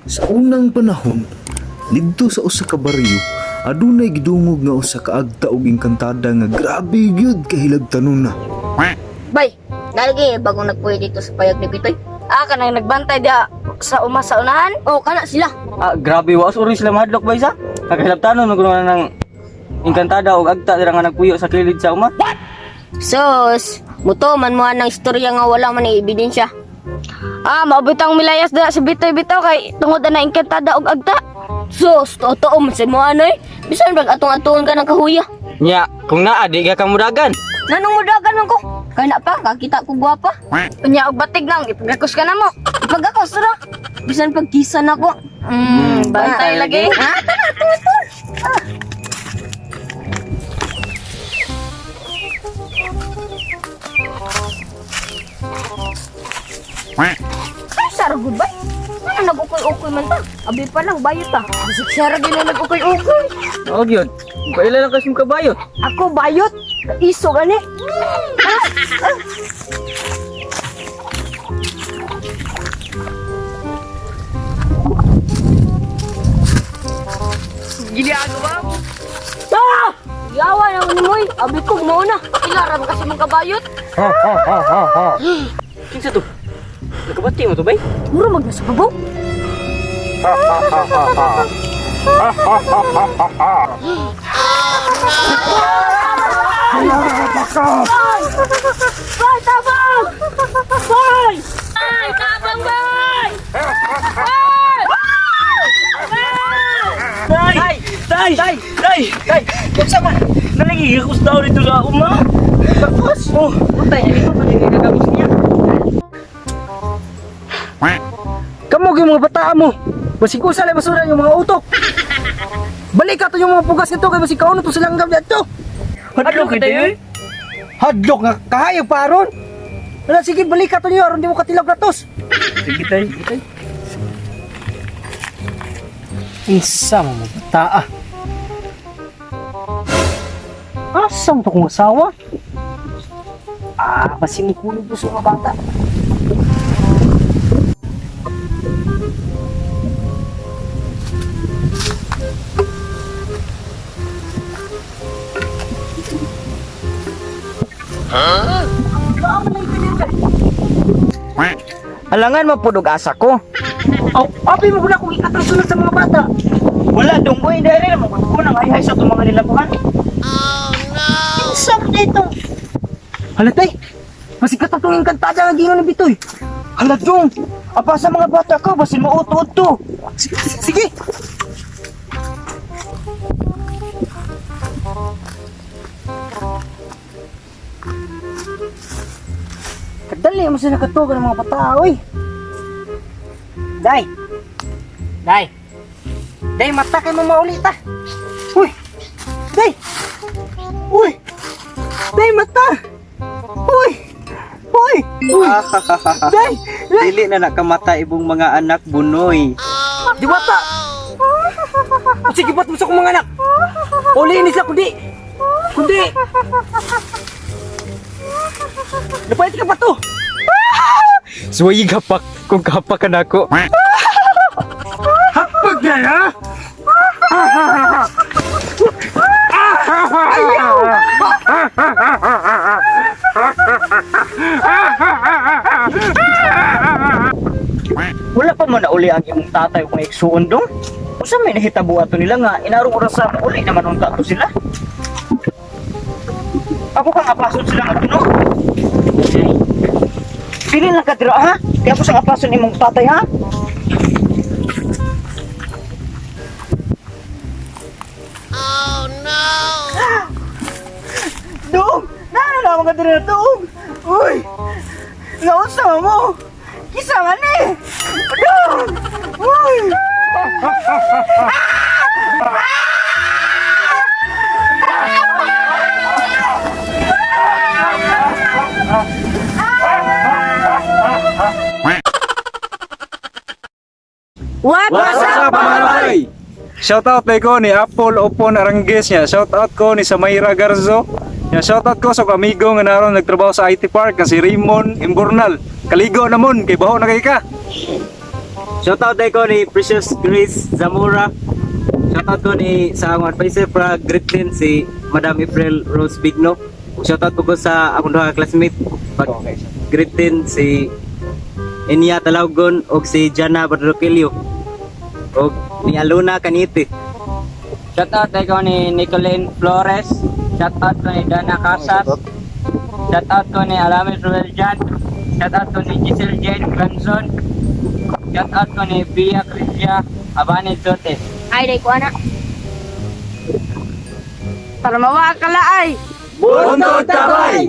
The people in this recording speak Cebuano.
Sa unang panahon, didto sa usa ka baryo, adunay gidungog nga usa ka agta og engkantada nga grabe gyud kahilabtanon na. Bay, nalagi bagong nagpuyo dito sa payag ni Bitoy. Ah, kanang nagbantay dia sa uma sa unahan. Oh, kana sila. Ah, grabe wa uri sila mahadlok ba isa? Nakahilabtanon man kuno na ng engkantada og agta dira nga nagpuyo sa kilid sa uma. Sus, muto man mo ng istorya nga wala man ay ebidensya. Ah, maubitang milayas dia si Bitoy bitaw kay tungod na engkantada og agta. Sus, totoo man sa mo anoy. Bisan bag atong-atuon ka ng kahuya. Nya, kung naa di ka kamudagan. Nanong mudagan man ko? Kay na pa, kakita ko gwapa. Unya og batig nang ipagakos ka na mo. Pag ako sura, bisan pag kisa na ko. Bantay lagi. Ah, tara, tara, tara. Ay, sara goodbye. Ano nag-ukoy-ukoy man ta? Abi pa lang, bayot ta. Bisig siya ra gyud na nag-ukoy-ukoy. Og yun. Kaila lang kasi kabayot. Ako bayot. Iso gani. Ah! Yawa na ni Moy. Abi ko mauna. Ilara ba kasi mong kabayot? Kinsa to? Nakabati mo to bay? Mura mag nasa babaw. Bay, tabang! Bay! Bay, tabang, bay! Tay! Tay! Tay! Tay! Tay! Unsa man? Nalagi gakos daw dito sa uma. Gakos? Oh, tay, dito pa din gagakos niya. Kamo gyud mga bataa mo. Basig usa lay basura yung mga utok. Balik ka to yung mga pugas nito kay basig kauno to silang gab dito. Hadlok kay tayo. Hadlok nga kahayag pa aron. Wala sige balik ka to niyo aron di mo katilaw kratos. Sige tay, sige tay. Unsa mo mga bataa? Asa mo to kong asawa? Ah, basig mo kulog to sa mga bata. Alangan mapudog asa ko. Aw, abi mo gud akong ikatrasunod sa mga bata. Wala dong boy, dahil na mo ko nang ay sa itong mga nilabuhan. Unsa man dito? Hala tay. Basig ka tong engkantada nga giingon ni Bitoy. Hala dong, apa sa mga bata ko basin mauto to. Sige, sige. Kadali mo sila katugan ng mga bata, oy. Day. Day. Day, mata kay mo mauli ta. Uy. Day. Uy. Day, mata. Uy. Uy. Uy. Day. Day. Dili na nakamata ibong mga anak bunoy. Diwata! Sige, ba't mo sa akong mga anak? Uliin sila, kundi! Kundi! Napait ka ba to? Suwayi kapak kung kapak ka nako. Hapag na ha? Wala pa man nauli ang imong tatay kung igsuon dong. Usa may nahitabo ato nila nga inarong oras sa uli naman unta to sila. Ako kang apason sila nga no. Pili lang ka dira ha. Kaya ako sa apason imong tatay ha. Oh no. Dong, nana na mga dira dong. Uy. Naunsa mo? Kisa man eh. Dong. Uy. What? What's up, mga bay? Shoutout kay ko ni Apple Opon Arangues niya. Shoutout ko ni Samaira Garzo. Niya shoutout ko sa akong amigo nga naron nagtrabaho sa IT Park nga si Raymond Imbornal. Kaligo na mon kay baho na kay ka. Shoutout day ko ni Precious Grace Zamora. Shoutout ko ni sa akong advisor pra Grade 10 si Madam April Rose Bigno. Shoutout ko sa akong duha ka classmate pag Grade 10 si Enya Talawgon og si Jana Badroquillo og ni Aluna Canite. Shoutout day ko ni Nicolene Flores. Shoutout ko ni Dana Casas. Shoutout ko ni Alamis Ruel Jan. Shoutout ko ni Giselle Jane Granzon. Shoutout ko ni Bia Cristia Abani Zote. Ay, day ko ana. Para mawakala ay. Buntod tabay!